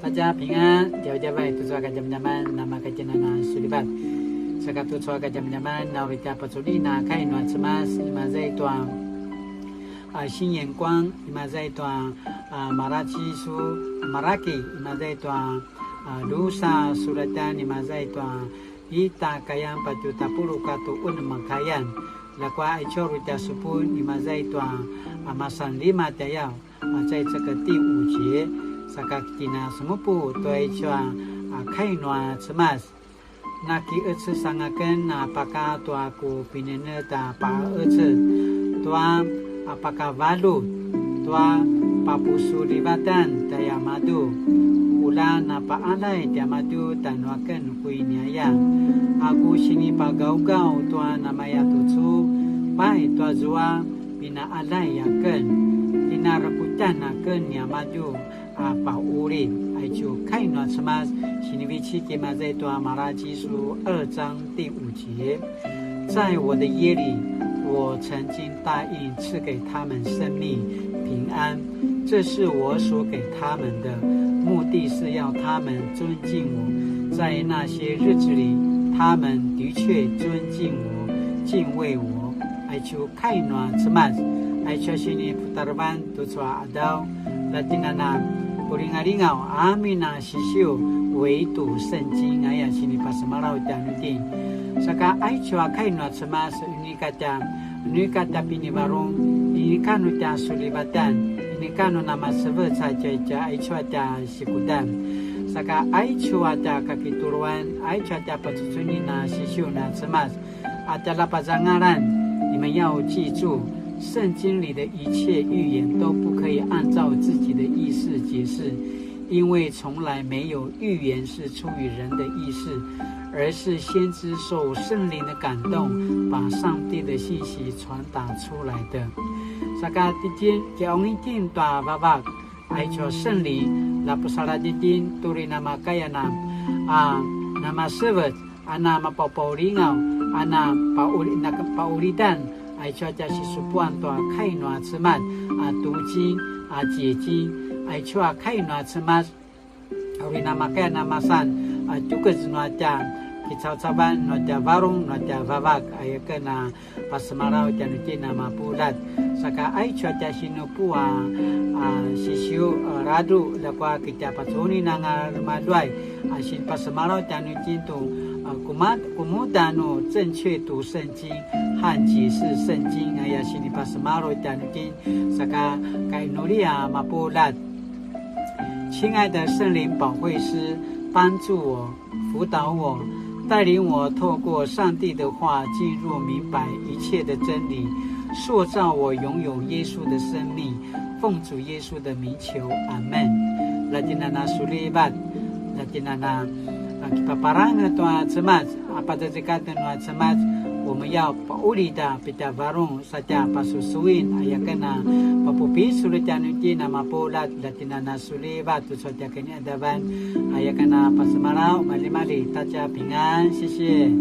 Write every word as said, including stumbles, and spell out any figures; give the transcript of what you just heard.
大家平安, djavadjavai tucu a kadjamadjaman, namakatjinana sulivat. Saka tucu a kadjamadjaman, na uri tja pacuni na kai nua Cemas, imaza i tua, a, 新眼光, imaza i tua, a, Maraci su, Maraki, imaza i tua, a, drusa suratan, imaza i tua, ita kayan patju tapuluq katua unem a kayan. Ljakua aicu a uri tja supun, imaza i tua, a, masan lima tjayaw. A, 在这个第五节, saka kina semupu tua aicu a, a, kai nua Cemas. Na kiqecesang aken a paka tua ku pinenetj a paqecel, tua a pakavaljut, tua papusulivatan tjaiamadju. Ula na paqaljay tiamadju tjanuaken ku ini aya. A ku sinipagawgaw tua namaya tucu, pai tua zua, pinaqaljay aken, kinarekutjan aken niamadju a paqulid. Aicu kai nua Cemas, sinivecik imaza i tua Maraci su 二章第五节. 在我的约里，我曾经答应赐给他们生命、平安，这是我所给他们的，目的是要他们尊敬我。在那些日子里，他们的确尊敬我、敬畏我。Aicu kai nua Cemas, aicu a siniputarevan tucu a qadaw, la tjinana pulingalingaw amin a sisiu, 唯独圣经 aya sinipasemalaw tjanuitjen. Saka aicu a kai nua Cemas, inika tja, inika tja pinivarung, inika nu tja sulivatan, inika nu namasevec a tja, tja aicu a tja sikudan. Saka aicu a tja kakituluan, aicu a tja pacucunin a sisiu na Cemas, a tjaljapazangalan, 你们要记住，圣经里的一切预言都不可以按照自己的意思解释，因为从来没有预言是出于人的意思，而是先知受圣灵的感动，把上帝的信息传达出来的。Saka titjen, kiqaung itjen tua vavak, aicu a Senli, la pusaladj itjen tu uri namakaya a, a, namasevec, a namapapaulingaw, a napauli-, na-, paulidan, aicu a tja sisupuan tua kai nua Cemas, a 读經, a 解經, aicu a kai nua Cemas, a uri namakaya a masan, a tjukez nua tja kicaucauan, nua tja varung, nua tja vavak, aya ken a pasemalaw tjanuitjen a mapuljat. Saka aicu a tja sinupu a, a, sisiu, a, radu, ljakua ki tja pacunin anga remaluay, a, sinipasemalaw tjanuitjen tu, a, kuma-, kumuda nu 正确读聖經和解釋聖經 aya sinipasemalaw tjanuitjen, saka kainuli a mapuljat. 親愛的聖靈保惠師，幫助我，輔導我，帶領我透過上帝的話進入明白一切的真理，塑造我擁有耶穌的生命。奉主耶穌的名求，阿們。La tjinana sulivat, la tjinana, a, kipaparanga tua Cemas, a, pazazekatan nua Cemas, 我們要 paulidan a pitja varung sa tja pasusuin, aya ken a papupicul tjanuitjen a mapuljat, la tjinana sulivat tucu a tja kiniqadavan, aya ken a pasemalaw, malimali, 大家平安, 謝謝.